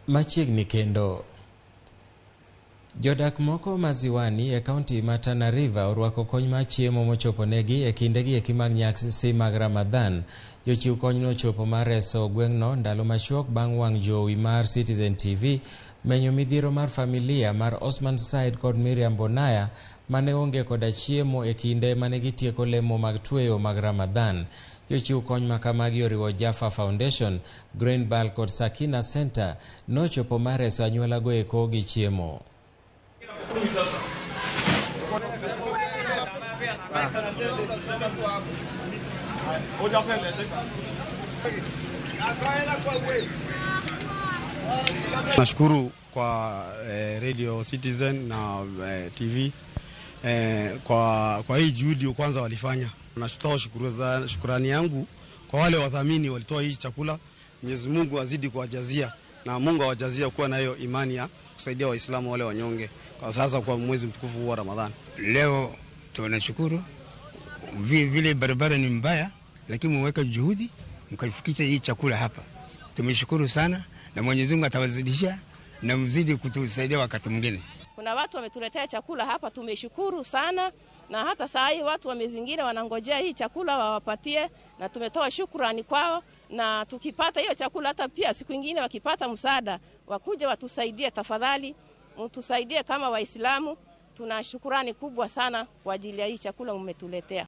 Machiegni kendo. Jodak moko ma Ziwani e kaunti ma Tana River orwako kony mar chiemo mochopo negi e kindegi eki mag nyasi mag Ramadhan. Jochiw kony nochopo mar reso gweng'no ndalo machuok bang' wang' jowi mar Citizen TV menyo midhiero mar familia mar Osman Said kod Miriam Bonaya mane onge koda chiemo e kinde mane gitieko lemo mag tweyo mag Ramadhan. Jochiw kony makamagi oriwo Jaffa Foundation, Green Ball kod Sakina Center nochopo mar reso anyuolago eko gi chiemo. Nashukuru kwa Radio Citizen na TV kwa hii juhudi kwanza walifanya. Natoa shukrani yangu kwa wale wadhamini walitoa hii chakula. Mwenyezi Mungu azidi kuwajazia na Mungu awajazia kuwa na hiyo imani ya kusaidia Waislamu wale wanyonge kwa sasa kwa mwezi mtukufu wa Ramadhani. Leo tunashukuru vile barabara ni mbaya, lakini mweka juhudi mkafikisha hii chakula hapa. Tumeshukuru sana na Mwenyezi Mungu atawazidishia na mzidi kutusaidia wakati mwingine. Kuna watu wametuletea chakula hapa, tumeshukuru sana, na hata saa hii watu wamezingira wanangojea hii chakula wawapatie, na tumetoa shukrani kwao, na tukipata hiyo chakula hata pia siku nyingine wakipata msaada wakuje watusaidie, tafadhali mtusaidie kama Waislamu. Tuna shukrani kubwa sana kwa ajili ya hii chakula mmetuletea.